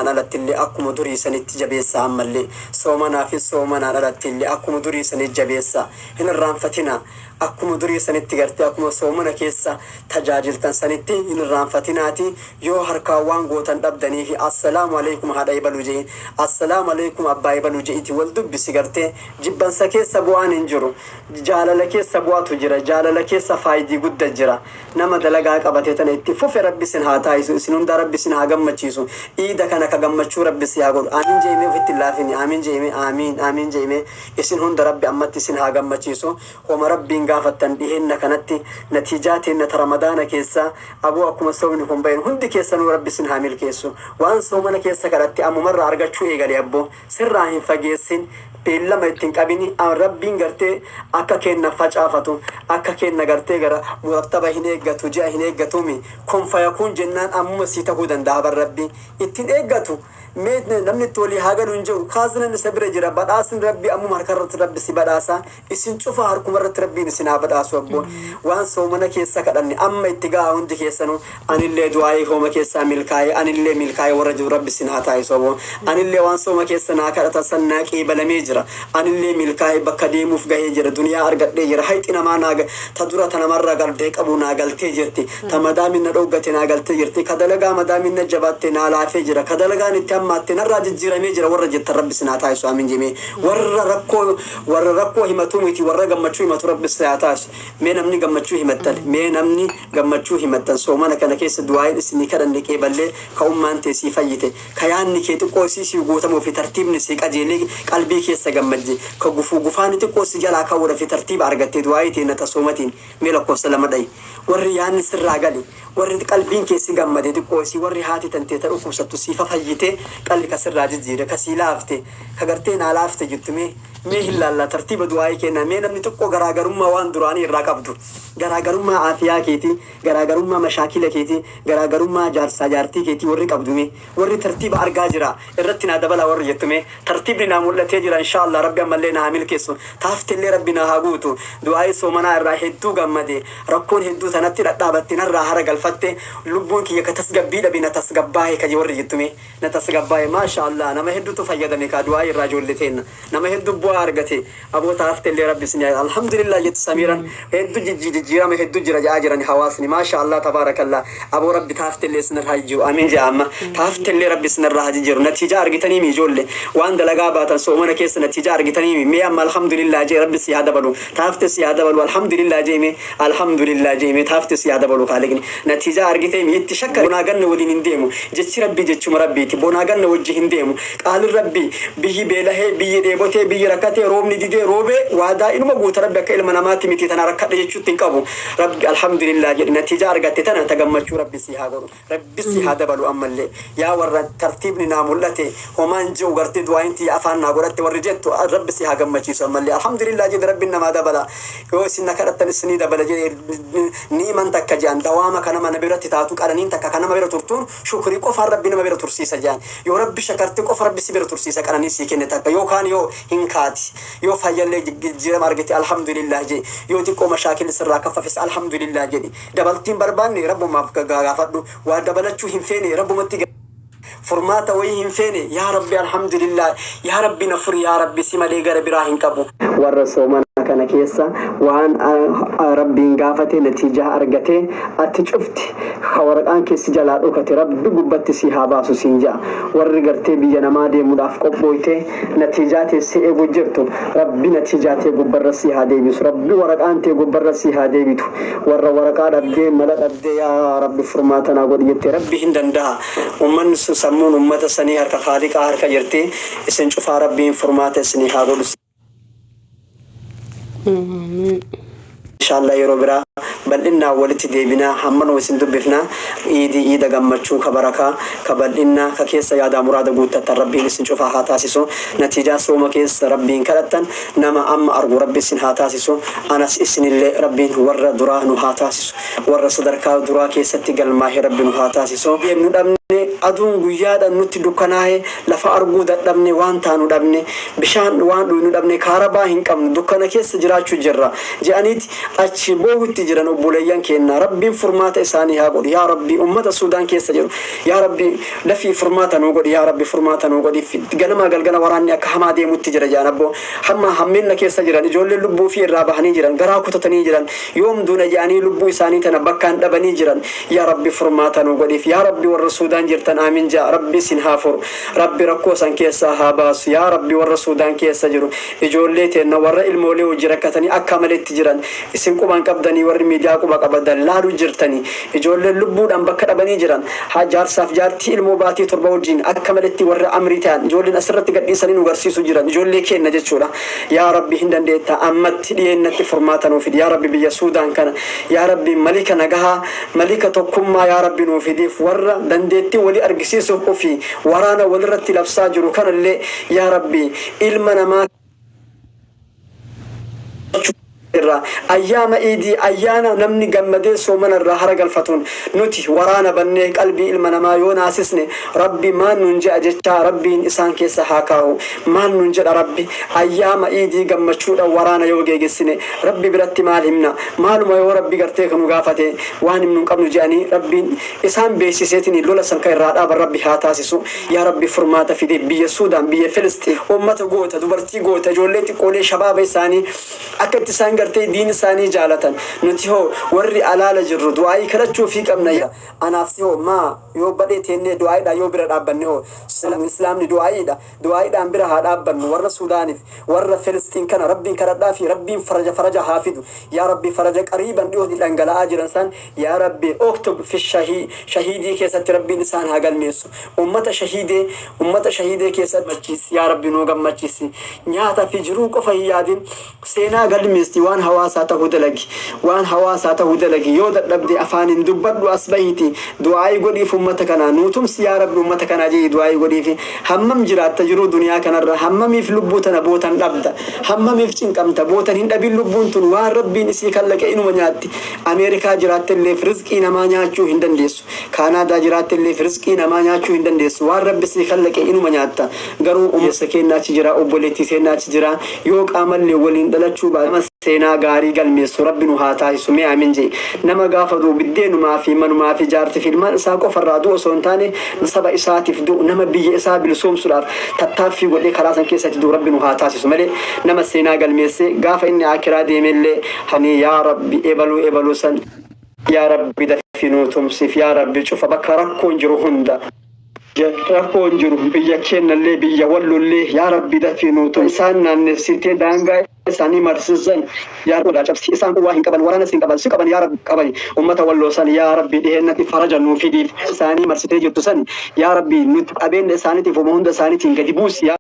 Soomanaan alattillee akkuma durii sanitti jabeessaa ammallee. Soomanaa fi soomanaan alattillee akkuma durii sanitti jabeessaa. Hin irraanfatinaa. Akkuma durii sanitti gartee akkuma soomana keessa tajaajiltan sanitti hin irraanfatinaati. Yoo harkaan waan gootan dhabdaniifi assalaamu aleykum haadha ebalu je'i, assalaamu aleykum abbaa ebalu je'iti wal dubbisi gartee. Jibbansa keessa bu'aan hin jiru. Jaalala keessa bu'atu jira. Jaalala keessa faaydii gudda jira. Nama dalagaa qabate tana itti fufe Rabbi isin haa taasisu. Isin hundaa Rabbi isin haa gammachiisu. Iida kana ka gammachuu Rabbi si haa godhu. Aamiin je'i mee ofitti hin laafini. Aamiin je'i mee. Aamiin Aamiin je'i mee. Isin hunda Rabbi ammatti isin haa gammachiisu. Homa Rabbiin gaafattan dhiheenna kanatti natiijaa teenna ta Ramadaana keessaa aboo akkuma soomni kun bahen hundi keessanuu Rabbi isin haa milkeessu. Waan soomana keessa kadhatte ammumarraa argachuu eegali abboo. Sirraa hin fageessin, beellama itti hin qabini, Rabbiin gartee akka keenna facaafatu, akka keenna gartee gara murattaba hin eeggatu, ji'a hin eeggatuumi. Kun fayakuun jennaan ammuma sii tahuu dandaha bar Rabbi. Itti hin eeggatu. Mee namni itti walii haa galu hin jedhu. Kaazinan isa bira jira. Badhaasni Rabbii ammuma harkarratti Rabbi si badhaasa. Isin cufa harkumarratti Rabbiin isin haa badhaasu abbo. Waan soomana keessa kadhanne amma itti gahaa hundi keessanuu. Anillee du'aa'ii hooma keessaa milkaa'ee anillee milkaa'ee warra jiru Rabbi isin haa taasisu aboo. Anillee waan sooma keessa naa kadhatan san naa qeebalamee jira. Anillee milkaa'ee bakka deemuuf gahee jira. Duniyaa argadhee jira. Hayxi namaa naa ta dura ta namarraa galtee qabu naa galtee jirti. Ta madaamin na dhooggate naa galtee jirti. Ka dalagaa madaamin na jabaatte naa laafee jira. Ka dalagaan itti hammaatte narraa jijjiiramee jira warra jettan Rabbi isin haa taasisu aamin jemee. Warra rakkoo Warra rakkoo himatuu miti warra gammachuu himatu rabbi si haa taasisu. Mee namni gammachuu himattan mee namni gammachuu himattan soomana kana keessa du'aa'iin isinii kadhanne qeeballee ka ummaan tee sii fayyite ka yaanni kee xiqqoo isii sii guutamuu fi tartiibni sii qajeelee qalbii keessa gammadde ka gufuu gufaanni xiqqoo si jalaa ka'uudha fi tartiiba argattee du'aa'ii teenna ta soomatiin mee lakkoofsa 2 dhayi warri yaanni sirraa gale warri qalbiin kee si gammade xiqqoo isii warri haati tantee ta dhukkubsattu sii fafayyite qalbi ka sirraa jijjiire ka sii laafte ka gartee naa laafte jettu mee mee hin laallaa tartiiba du'aa'ii keennaa mee namni xiqqoo garaagarummaa waan duraanii irraa qabdu garaagarummaa aafiyaa keetii garaagarummaa mashaakila keetii garaagarummaa jaarsaa jaartii keetii warri qabdu mee warri tartiiba argaa jira irratti naa dabalaa warri jettu mee tartiibni naa mul'atee jira inshaa Allah rabbi ammallee naa haa milkeessu taaftellee rabbi naa haa guutu du'aa'ii soomanaa irraa hedduu gammade rakkoon hedduu tanatti dhadhaabatte narraa hara galfatte lubbuun kiyya ka tasgabbii dhabe na tasgabbaahe ka warri jettu mee na tasgabbaahe maasha Allah nama heddutu fayyadame kaa du'aa'ii irraa ijoollee teenna nama heddu bu'aa argate aboo taaftellee rabbi isin haa alhamdulillah jettu samiiran heddu jijjiirama heddu jira jedhaa jiran hawaasni maasha Allah tabaarakallah aboo rabbi taaftellee isinirra haa jijjiiru amiin jedha amma taaftellee rabbi isinirra haa jijjiiru natiijaa argitanii mi ijoolle waan dalagaa baatan soomana keessa natiijaa argitanii mi mee amma alhamdulillah jee rabbi si haa dabalu taafte si haa dabalu alhamdulillah jee mee alhamdulillah jee mee taafte si haa dabalu kaaliqni natiijaa argitee mi itti shakka bonaa ganna waliin hin deemu jechi rabbii jechuma rabbiiti bonaa ganna wajji hin deemu Qaalin Rabbii, biyyi beelahee, biyyi dheebotee, biyyi rakkatee, roobni didee, roobee, waadaa inuma guuta Rabbi akka ilma namaatti miti tana rakkadhe jechuutti hin qabu. Rabbi Alhamdulillah jedhi natiijaa argatte tana ta gammachuu Rabbi sii haa godhu. Rabbi sii haa dabalu ammallee. Yaa warra tartiibni naa mul'ate homaan je'u gartee du'aayin tiyya afaan naa godhatte warri jettu Rabbi sii haa gammachiisu ammallee. Alhamdulillah jedhi Rabbiin namaa dabala. Yoo isin na kadhattan isinii dabala jedhe ni'iman takka je'an dawaama ka nama na biratti taatu qananiin takka ka nama bira turtuun Shukrii qofaan Rabbi nama bira tursiisa je'an. Yoo Rabbi shakarte qofa Rabbi si bira tursiisa qananii sii kenne takka yookaan yoo hin kaati. Yoo fayyallee jijjiirama argite alhamdulillah je'i. Yoo xiqqoo mashaakilli sirraa kaffafes alhamdulillah jedhi. Dabaltii hin barbaanne Rabbumaaf gaafadhu. Waa dabalachuu hin feene Rabbumatti furmaata wayii hin feene yaa Rabbi alhamdulillah yaa Rabbi na furi yaa Rabbi si malee gara biraa hin qabu. Warra soomana kana keessa waan Rabbiin gaafate natiijaa argate ati cufti Ka waraqaan kee si jalaa dhokate Rabbi gubbatti sii haa baasu siin ja'a. Warri gartee biyya namaa deemuudhaaf qophooytee natiijaa tee si eegu jirtu Rabbi natiijaa tee gubbarra sii haa deebisu. Rabbi waraqaan tee gubbarra sii haa deebitu. Warra waraqaa dhabdee mala dhabdee yaa Rabbi furmaata naa godhi jettee Rabbi hin dandaha. Ummanni sun sammuun ummata sanii harka Khaaliqaa harka jirti. Isin cufaa Rabbiin furmaata isinii haa godhu. Aamiin. Inshallah yeroo biraa bal'innaan walitti deebinaa hammanuma isin dubbifna iidii iida gammachuu ka barakaa ka bal'innaa ka keessa yaadaa muraada guuttattan rabbiin isin cufaa haa taasisu natiijaa sooma keessa rabbiin kadhattan nama amma argu rabbi isin haa taasisu anas isinillee rabbiin warra duraa nu haa taasisu warra sadarkaa duraa keessatti galmaahe rabbi nu haa taasisu deemnu dhabne. Aduun guyyaadhaan nutti dukkanaa'e, lafa arguu dadhabne, waan taanu dhabne, bishaan waan dhuynu dhabne, kaarabaa hin qabnu, dukkana keessa jiraachuu jirra je'aniiti achi boohutti jiran obboleeyyan keenna. Rabbiin furmaata isaanii haa godhu. Yaa Rabbi, ummata Suudaan keessa jiru, yaa Rabbi, dafii furmaata nuu godhi. Yaa Rabbi, furmaata nuu godhi. Ganamaa galgala waraanni akka hamaa deemutti jira jedhan abboo. Hamma hammeenna keessa jiran, ijoolleen lubbuu fi irraa bahanii jiran, garaa kutatanii jiran, yoom duuna je'anii lubbuu isaanii tana bakkaan dhabanii jiran. Yaa Rabbi, furmaata nuu godhiif. Yaa Rabbi, warra Suudaan jirtan aamin ja'a. Rabbi isin haa furu, Rabbi rakkoo san keessaa haa baasu. Yaa Rabbi, warra Suudaan keessa jiru, ijoollee teenna warra ilmoolee hojii rakkatanii akka maletti jiran, isin quban qabdanii, warri miidiyaa quba qabadan laaluu jirtanii, ijoolleen lubbuudhaan bakka dhabanii jiran, haa jaarsaaf jaartii ilmoo baatii 7 wajjin akka maletti warra amrii ta'an, ijoolleen asirratti gadhiisanii nu garsiisuu jiran, ijoollee keenna jechuudha. Yaa Rabbi, hin dandeetta, ammatti dhiyeennatti furmaata nuu fidi. Yaa Rabbi, biyya Suudaan kana, yaa Rabbi, malika nagahaa, malika tokkummaa, yaa Rabbi, nuu fidiif. Warra dandeettii walii argisiisuuf ofii waraana walirratti labsaa jiru kanallee, yaa Rabbi, ilma namaa irraa ayyaama iidii, ayyaana namni gammadee soomana irraa hara galfatuun, nuti waraana bannee qalbii ilma namaa yoo naasisne, Rabbi maal nun jedha jechaa Rabbiin isaan keessa haa kaa'u. Maal nun jedha Rabbi? Ayyaama iidii gammachuudhaan waraana yoo geegessine, Rabbi biratti maal himna? Maaluma yoo Rabbi gartee nu gaafate waan himnu hin qabnu jedhanii, Rabbiin isaan beeksiseetiin lola san kan irraa dhaaban Rabbi haa taasisu. Yaa Rabbi, furmaata fide biyya Suudaan, biyya Filisxiin. Ummata goota, dubartii goota, ijoollee xiqqoolee shabaaba isaanii akka itti isaan gartee diin isaanii jaalatan. Nuti hoo warri alaala jirru du'aa'ii kadhachuufii qabna. Anaaf si hoo maa yoo badhee teennee du'aa'iidhaan yoo bira dhaabbanne hoo? Islaamni du'aa'iidha. Du'aa'iidhaan bira haa dhaabbannu warra Suudaaniif warra Filisxiin kana. Rabbiin kadhadhaa fi Rabbiin faraja, faraja haa fidu. Yaa Rabbi, faraja qariiban dhiyootti dhangala'aa jiran san, yaa Rabbi, uktub fi shahiidii keessatti Rabbiin isaan haa galmeessu. Ummata shahiidee, ummata shahiidee keessatti gammachiisi. Yaa Rabbi, nuu gammachiisi. Nyaata fi jiruu qofa hin yaadin, seenaa galmeessi, waan hawaasaa ta'uu dalagi, waan hawaasaa ta'uu dalagi. Yoo dadhabde afaaniin dubbadhu, as bahiti du'aa'ii godhiif ummata kanaa. Nuu tumsi yaa Rabbi ummata kanaa jedhi du'aa'ii godhiifi. Hammam jiraatta jiruu duniyaa kanarra? Hammamiif lubbuu tana bootan dhabda? Hammamiif cinqamta? Bootan hin dhabin. Lubbuun tun waan Rabbiin isii kallaqe inuma nyaatti. Ameerikaa jiraattelleef rizqii namaa nyaachuu hin dandeessu. Kaanaadaa jiraattelleef rizqii namaa nyaachuu hin dandeessu. Waan Rabbi sii kallaqe inuma nyaatta. Garuu obboleessa keenna achi jira, obboleettii teenna achi jira, yoo qaamallee waliin dhalachuu baate, seenaa gaarii galmeessu Rabbi nu haa taasisu. Mee aamin je'i. Nama gaafa du'u biddeenumaa fi manumaa fi jaartii fi ilmaan isaa qofarraa du'u osoo hin taane, saba isaatiif du'u, nama biyya isaa bilisoomsuudhaaf tattaaffii godhee karaa san keessatti du'u Rabbi nu haa taasisu malee, nama seenaa galmeessee gaafa inni aakiraa deemellee hani yaa Rabbi ebaluu ebaluu san, yaa Rabbi, dafii nuu tumsiif. Yaa Rabbi, cufa bakka rakkoon jiru hunda, rakkoon jiru biyya keenyallee, biyya wallollee, yaa Rabbi, dafii nuu tumsi. Isaan naannessitee daangaa isaanii marsisan, yaa Rabbi, cabsi. Isaan kun waa hin qaban, waraana hin qaban, si qaban, yaa Rabbi, qabani ummata walloo san. Yaa Rabbi, dhiheennatti faraja nuu fidiif. Isaanii marsitee jirtu san, yaa Rabbi, nuti qabeenya isaaniitiif homa hunda isaaniitiin gadi buusi, yaa